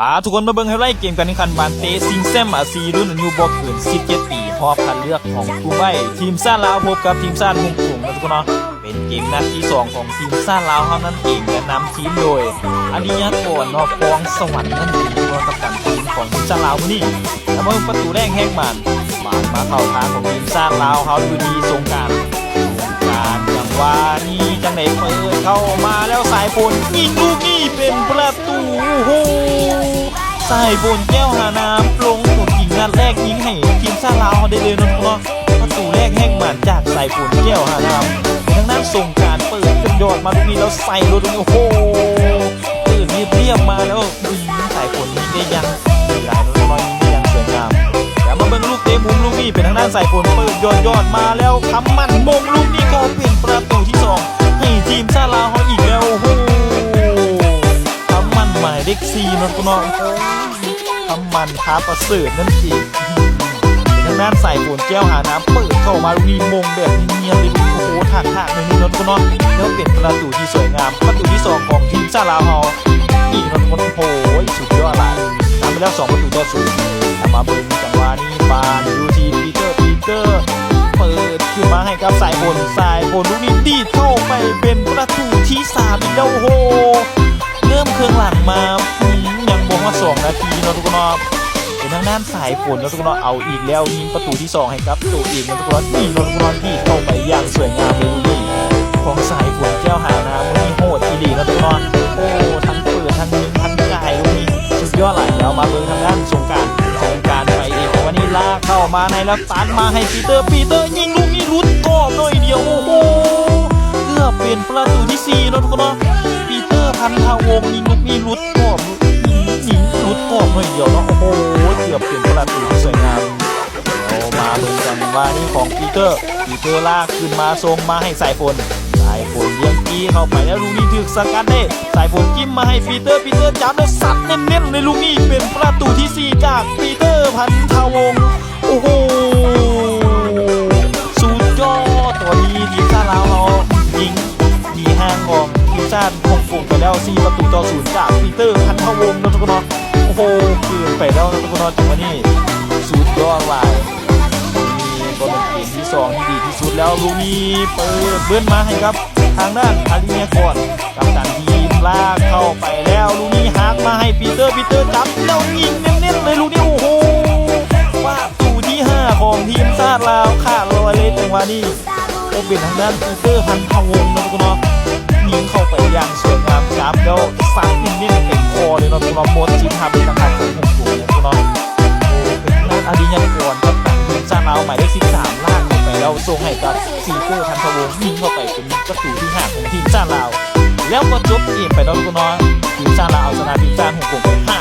ພາທຸກຄົນມາເບິ່ງໄຮໄລເກມການແຂ່ງຂັນບານເຕະຊິງແຊ້ມອາຊີລຸ້ນອາຍຸບໍ່ເກີນສິບເຈັດປີ ຮອບຄັດເລືອກຂອງກຸ່ມ B ທີມຊາດລາວພົບກັບທີມຊາດຮົງກົງເນາະທຸກຄົນເນາະ. ເປັນເກມນັດທີສອງຂອງທີມຊາດລາວເຮົານັ້ນເອງ ແລະ ນຳທີມໂດຍ ອາລິຍະກອນ ເນາະ ພອງສະຫວັນນັ້ນເອງ ຕົວກັບຕັນທີມຂອງທີມຊາດລາວມື້ນີ້. ແລ້ວມາເບິ່ງປະຕູແລກແຮກບານ ບານມາເຂົ້າທາງຂອງທີມຊາດລາວເຮົາຢູ່ທີ່ສົງການ ສົງການ ຈັງຫວະນີ້ຈັ່ງໃດ ເປີດເຂົ້າມາແລ້ວສາຍຝົນຍິງລູກນີ້ເປັນປະຕູ ໂອ້ໂຫ ສາຍຝົນ ແກ້ວຫານາມ ລົງຕົວຈິງນັດແລກຍິງໃຫ້ທີມຊາດລາວເຮົາໄດ້ເລີຍເນາະທຸກຄົນເນາະ. ປະຕູແລກແຮກບານຈາກສາຍຝົນ ແກ້ວຫານາມ ທາງດ້ານສົງການເປີດຈົນຍອດມາລູກນີ້ແລ້ວໃສ່ໂລດ ໂອ້ໂຫ ເປີດລຽບໆມາແລ້ວ ສາຍຝົນຍິງໄດ້ຢ່າງຫຼາຍ ແລ້ວກໍຍິງໄດ້ຢ່າງສວຍງາມ. ແລ້ວມາເບິ່ງລູກເຕະມຸມລູກນີ້ເປັນທາງດ້ານສາຍຝົນເປີດຍອດໆມາແລ້ວ ຄຳໝັ້ນມົງລູກນີ້ກໍເປັນປະຕູທີສອງໃຫ້ທີມຊາດລາວເຮົາອີກແລ້ວ ໂອ້ໂຫ ຄຳໝັ້ນໝາຍເລກສີ່ເນາະທຸກຄົນເນາະ ຄຳໝັ້ນ ທາປະເສີດນັ້ນເອງ. ເປັນທາງດ້ານສາຍຝົນ ແກ້ວຫານາມ ເປີດເຂົ້າມາລູກນີ້ມົງແບບນຽນໆເລີຍ ໂອ້ໂຫ ຖາກໆໜ້ອຍໜຶ່ງເນາະທຸກຄົນເນາະ ແລ້ວເປັນປະຕູທີ່ສວຍງາມ ປະຕູທີສອງຂອງທີມຊາດລາວເຮົາອີກເນາະທຸກຄົນ. ໂອ້ຍ ສຸດຍອດຫຼາຍ ນຳໄປແລ້ວສອງປະຕູຕໍ່ສູນ. ເອົາມາເບິ່ງຈັງຫວະນີ້ ບານຢູ່ທີ່ປີເຕີ ປີເຕີເປີດຂຶ້ນມາໃຫ້ກັບສາຍຝົນ ສາຍຝົນລູກນີ້ດີດເຂົ້າໄປເປັນປະຕູທີສາມອີກແລ້ວ ໂອ້ໂຫ ເລີ່ມເຄິ່ງຫຼັງມາ ອືມ ຍັງບໍ່ຮອດສອງນາທີເນາະທຸກຄົນເນາະ. ເປັນທາງດ້ານສາຍຝົນເນາະທຸກຄົນເນາະ ເອົາອີກແລ້ວ ຍິງປະຕູທີສອງໃຫ້ກັບໂຕເອງເນາະທຸກຄົນເນາະ. ນີ້ເນາະທຸກຄົນເນາະ ດີດເຂົ້າໄປຢ່າງສວຍງາມເລີຍລູກນີ້ ຂອງສາຍຝົນ ແກ້ວຫານາມ ມື້ນີ້ໂຫດອີ່ຫຼີເນາະທຸກຄົນເນາະ. ໂອ້ ທັງເປີດ ທັງຍິງ ທັງຈ່າຍ ລູກນີ້ສຸດຍອດຫຼາຍ. ແລ້ວມາເບິ່ງທາງດ້ານສົງການ ສົງການໄປເອງ ວັນນີ້ລາກເຂົ້າມາໃນ ແລ້ວຕັດມາໃຫ້ປີເຕີ ປີເຕີຍິງລູກນີ້ຫຼຸດກອບໜ້ອຍດຽວ ໂອ້ໂຫ ເກືອບເປັນປະຕູທີສີ່ເນາະທຸກຄົນເນາະ. ປີເຕີ ພັນທະວົງ ຍິງລູກນີ້ຫຼຸດກອບ ຍິງຫຼຸດກອບໜ້ອຍດຽວເນາະ ໂອ້ໂຫ ເກືອບເປັນປະຕູທີ່ສວຍງາມ. ເອົາມາເບິ່ງຈັງຫວະນີ້ຂອງປີເຕີ ປີເຕີລາກຂຶ້ນມາສົ່ງມາໃຫ້ສາຍຝົນ ສາຍຝົນລ້ຽງຈີ້ເຂົ້າໄປແລ້ວ ລູກນີ້ຖືກສະກັດໄດ້ ສາຍຝົນຈິ້ມມາໃຫ້ປີເຕີ ປີເຕີຈັບແລ້ວຊັດເນັ້ນໆເລີຍ ລູກນີ້ເປັນປະຕູທີສີ່ຈາກປີເຕີ ພັນທະວົງ ໂອ້ໂຫ ສຸດຍອດ. ຕອນນີ້ທີມຊາດລາວເຮົາຍິງ ໜີຫ່າງຂອງທີມຊາດຮົງກົງໄປແລ້ວສີ່ປະຕູຕໍ່ສູນ ຈາກປີເຕີ ພັນທະວົງເນາະທຸກຄົນເນາະ. ໂອ້ໂຫ ເກີນໄປແລ້ວເນາະທຸກຄົນເນາະ ຈັງຫວະນີ້ສຸດຍອດຫຼາຍ. ນີ້ກໍເປັນເກມທີສອງທີ່ດີທີ່ສຸດແລ້ວ ລູກນີ້ເປີດເບິ່ນມາໃຫ້ກັບທາງດ້ານອາລິຍະກອນ ກັບຕັນທີມລາກເຂົ້າໄປແລ້ວ ລູກນີ້ຫັກມາໃຫ້ປີເຕີ ປີເຕີຈັບແລ້ວຍິງເນັ້ນໆເລີຍ ລູກນີ້ ໂອ້ໂຫ ປະຕູທີຫ້າຂອງທີມຊາດລາວຂາດລອຍເລີຍ ຈັງຫວະນີ້ ໂອ ເປັນທາງດ້ານປີເຕີ ພັນທະວົງເນາະທຸກຄົນເນາະ ຍິງເຂົ້າໄປຢ່າງສວຍງາມ ຈັບແລ້ວຊັດເນັ້ນໆເຕັມຄໍເລີຍເນາະທຸກຄົນເນາະ ໝົດສິດທຳເປັນທາງຂອງຮົງກົງເນາະທຸກຄົນເນາະ. ໂອ ເປັນທາງດ້ານອາລິຍະກອນກັບຕັນທີມຊາດລາວໝາຍເລກສິບສາມ ລາກເຂົ້າໄປແລ້ວສົ່ງໃຫ້ກັບປີເຕີ ພັນທະວົງ ຍິງເຂົ້າໄປເປັນປະຕູທີຫ້າຂອງທີມຊາດລາວ ແລ້ວກໍຈົບເກມໄປເນາະທຸກຄົນເນາະ. ທີມຊາດລາວເອົາຊະນະທີມຊາດຮົງກົງໄປຫ້າ